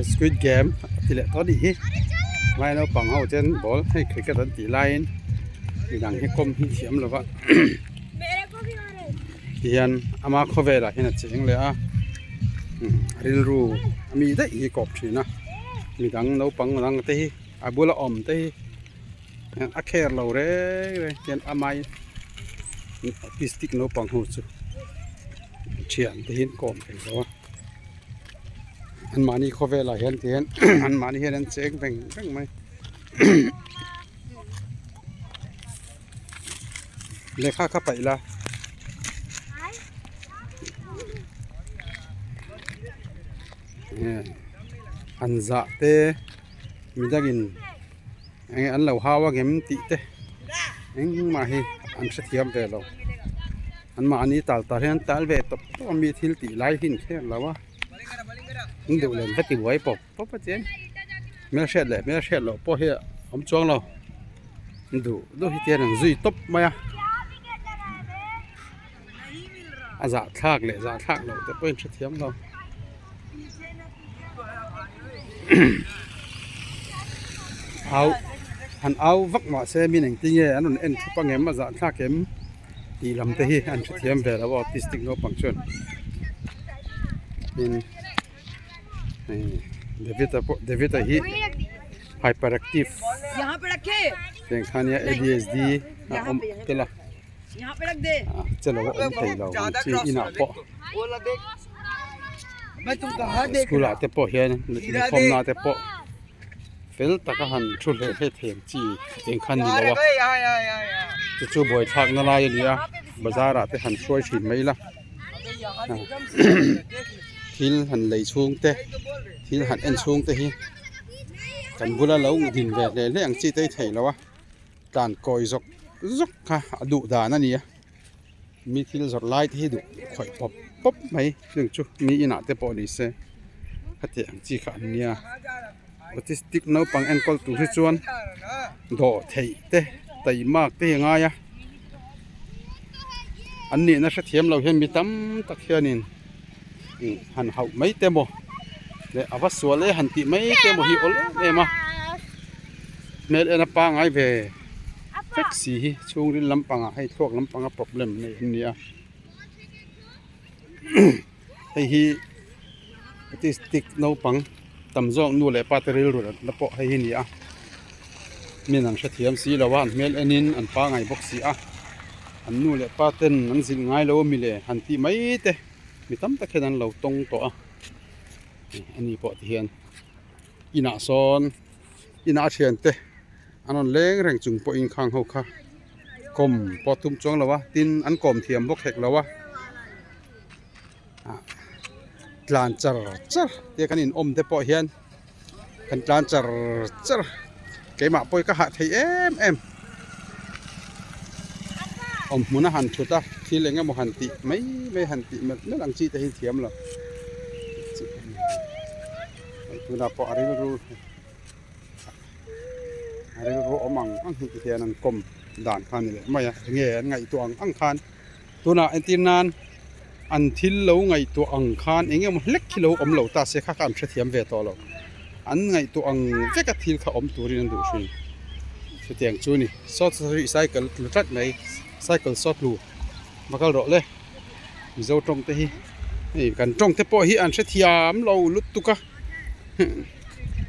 Squid game a ti leh tawh a nih hi vai naupang ho chuan ball hei cricket an tih laiin midang hi kawm hi thiam lo va tihian ama khawvelah hian a cheng leh a rilru a mi daih hi kawp thin a midang naupang dang te hi a bula awm te hi. A kher lo reng reng hian amai autistic naupang ho chu thian te hi an kawm thei lo a anmahni khawvelah hian ti hian anmahni hian an cheng veng veng mai lehkha kha paih la. An zah te midangin. Eng an lo hau ang em tih te engmah hi an hrethiam ve lo an mahni tal tal hian tal ve tawp tawp a mi thil tih lai hi an kher lo a an duh len va ti buai pawp pawp a chiang hmelhriat leh hmelhriat loh pawh hi a awm chuang lo an duh duh hi tian an zui tawp mai a a zahthlak leh zahthlak loh te pawh in hrethiam lo. Au han au vak mah se min engtin nge an rawn en thup ang em a zahthlak em tih lam te hi an hrethiam ve lo a autistic naupang chuan tin hei David a pawh David a hi hyperactive tiang kha nia A_D_H_D a awm tel a che lo a awm thei lo ang chi inah pawh. School ah te pawh hian inkhawm na te pawh fel taka han thu hleh hleh thei ang chi eng kha ni lo a chu chu buaithlak na lai a ni a bazar ah te han hruai thin mai ila thil han lei chhung te thil han en chhung te hi kan bula lo din ve hleh hleh ang chi te hi theih loh a tlan kawi zawk zawk kha a duh dan a ni a. Mi thil zawrh lai te hi duh khawih pawp pawp mai chung chu mi inah te pawh ni se hetiang ang chi kha an nia autistic naupang enkawl tur hi chuan dawh theih te taimak te hi a ngai a an nihna hrethiam lo hian mi tam tak hianin ih han hauh mai te maw leh a va sual e han tih mai te maw hi awl em em a hmel en a pangai ve. Taxi hi chhungril lampangah hei thluak lampanga problem nei an ni a hei hi autistic naupang tam zawk nu leh pa te rilru natna pawh hei hi a ni a min an hrethiam si lo a an hmel enin an pangai bawk si a an nu leh pa ten an zilh ngai lo ami le han tih mai te mi tam tak hian an lo tawng tawh a ani pawh ti hian inah sawn inah a thiante. An rawn leng reng chung pawhin khang ho kha kawm pawh tum chuang lo a tin an kawm thiam bawk hek lo a ah tlan char char te kan in awm te pawh hian kan tlan char char keimah pawh hi ka hah thei em em awm hmun a han thut a thil eng emaw han tih mai mai han tih melh melh ang chi te hi thiam lo tunah pawh a rilru. Rilru awm ang ang hi tihian an kawm dan kha a ni leh mai a enge an ngaihtuah ang ang khan tunah entir nan an thil lo ngaihtuah ang khan eng emaw hlek hi lo awm lo ta se kha kha an hrethiam ve tawh lo an ngaihtuah ang vek a thil kha awm turin an duh thin chutiang chu a ni saw cycle tlu tlat mai cycle saw tlu va kal rawh le mizo tawng te hi hei kan tawng te pawh hi an hrethiam lo lutuk a.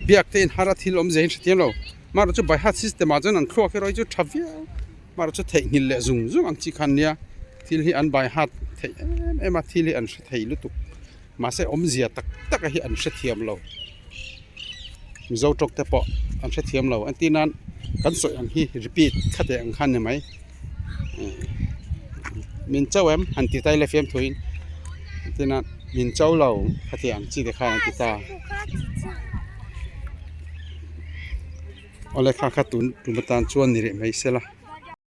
Biak te in har a thil awm zia hi an hrethiam lo mahrawh chu by heart system ah chuan an thluak erawh hi chu tha viau mahrawh chu theihnghilh leh zung zung ang chi kha an nia thil hi an by heart theih em em a thil hi an hre thei lutuk mahse awmzia tak tak a hi an hrethiam lo mizo tawk te pawh an hrethiam lo entir nan kan sawi ang hi repeat kha teh ang kha a ni mai min cho em han ti ta ila fiamthuin entir nan min cho lo khatiang ang chi te khan an ti ta awle kha kha tun tum atan chuan ni rih mai se la.